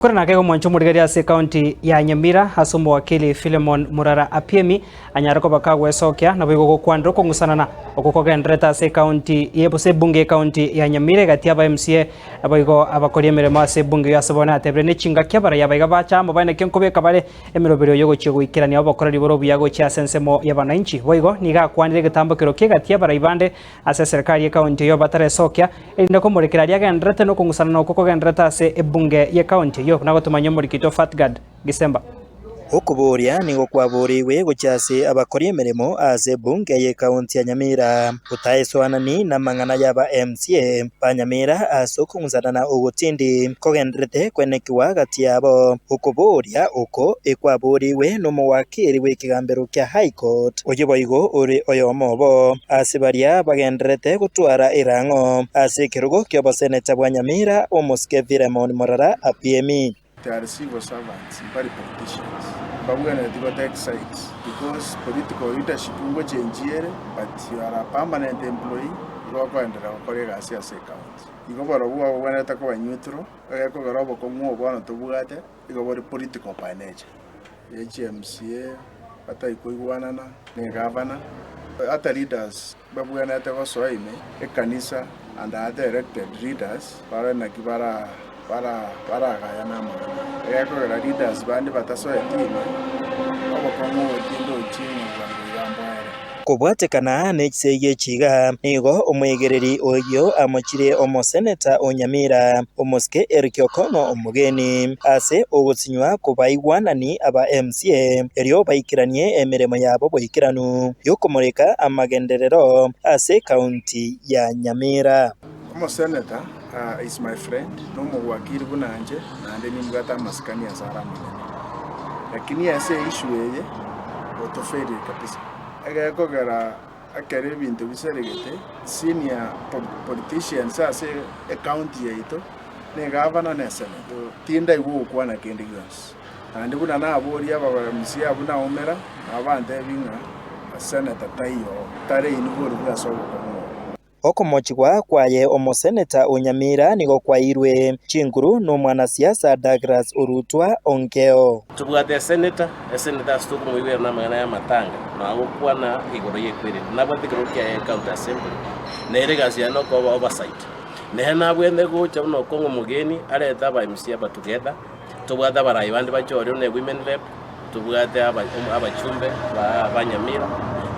Kore nake omwancho omorigereria ase ekaunti ya Nyamira ase omowakili Philemon Murara Apiemi anyare koba kagwesokia naboigo gokwanera okong'usanana okwo kogendererete ase ekaunti ye gose ebunge y'ekaunti ya Nyamira egati y'aba MCA naboigo abakori emeremo ase ebunge eyio ase bono atebire ne chingaki abaraiyo abaiga bacha amo bae nakio nkobeka bare emeroberi oyo gochia goikerania obokoreri bore obuya gochia ase ensemo y'abanainchi. Boigo nigo akwanire egetambokero ki'egati y'abarai bande Ase eserekari y'ekaunti eyio bataresokia, erinde komorekera aria agendererete nokong'usanana okwo kogendererete ase ebunge y'ekaunti eyio, buna gotomanya omoriki oito Fatgard Gisemba. Okoboria nigo kwaboreigwe gochia ase abakori emeremo ase ebunge y'ekaunti ya Nyamira, gotaesoanani namang'ana y'aba MCA ba Nyamira ase okong'usanana ogotindi kogendererete kwenekigwa gati yabo. Okoboria oko ekwaboreigwe nomowakiri bw'ekegambero kia High Court, Oyio boigo ore oyomo obo ase baria bagendererete gotwara erang'o ase ekerogo ki'oboseneta bwa Nyamira, Omosike Philemon Morara Apiemi. They are civil servants, mbari politicians. Mbabwenereti go take sides because political leadership ngochenchia ere but you are a permanent employee igo okoenderera gokora egasi ase ecounty. Igo barobwo babwenerete koba neutral, egekogera obokong'u obo bono tobwate igo bore political by nature. Ye chiMCA batari koigwanana ne egavana, ata leaders babwenerete gosoa ime ekanisa and other elected leaders barore naki bara bara baragayane amang'ana. Egekogera leaders bande batasoeti ime, obokong'u obo tindochi ng'a bwango iga mboere. Kobwatekana ne chisegi echi iga, nigo omoegereri oyio amochire omoseneta o Nyamira, omosike Eric Okong'o Omogeni, ase ogosinywa kobaigwanani aba MCA erio baikeranie emeremo yabo boikeranu yokomoreka amagenderero ase ekaunti ya Nyamira. Omoseneta is my friend, nomogwakiri buna inche, naende nimbwate amasikani ase are amanene. Lakini ase issue eye, otofailire kabisa. Egekogera ekero ebinto biseregete, senior politicians ase ecounty yaito, na egavana na esenator, tindaigwa ogokwana kende gionsi. Naende buna naboria ababaramisia abwo naumera, nabo bantebia ng'a senator taiyo oo, tari involved ase obokong'u obo. Okomochigwa kwaye omoseneta o Nyamira nigo kwairwe chinguru nomwanasiasa Douglas Orutwa Onkeo. Tobwate eseneta, eseneta ase tokomoigwera namang'ana y'amatanga na agokwana igoro y'ekwerende. Nabwate ekerogo kiaye ecounty assembly, nere egasi yaye nokoba oversight. Nere nabwenerete gocha buna okong'a omogeni arete aba MCA aba together, tobwate abarai bande bache oria buna women rep, tobwate abachumbe ba Nyamira,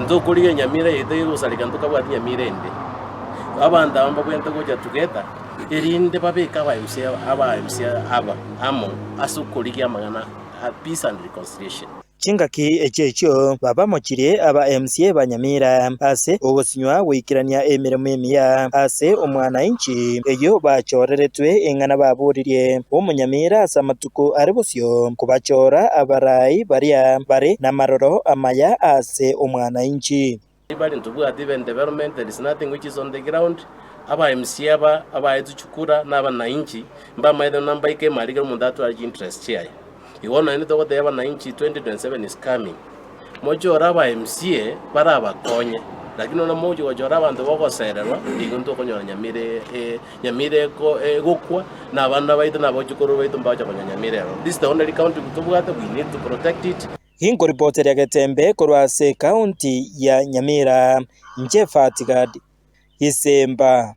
ntokorigia Nyamira yaito egosareka ntokabwati Nyamira ende. Abanto aba mbabwenerete gocha together, erinde babeke aba MCA aba MCA aba amo ase okorigia amang'ana a peace and reconciliation. Chingaki echio echio babamochirie aba MCA ba Nyamira ase ogosinywa goikerania emeremo emiya ase omwanainchi eyio bachoreretwe ing'ana baboririe omonyamira ase amatuko are bosio kobachora abarai baria bare namaroro amaya ase omwanainchi. Bari ntobwati even development there is nothing which is on the ground, aba MCA aba abaetwe chikura na abanainchi mbamaete buna mbaike emari ekero omonto atware chi interest chiaye. Igo naende togotebia abanainchi 2027 is coming, mochore aba MCA barabakonye lakini nonya mogochia gochora abanto bogosererwa nigo ntokonyora nyamira nyamira eko egokwa na abana baito na abochokoro baito mbagocha konya nyamira ero. This is the only county tobwate we need to protect it. Ginkoripoteria Getembe korwa ase ekaunti ya Nyamira, inche Fatgad Gisemba.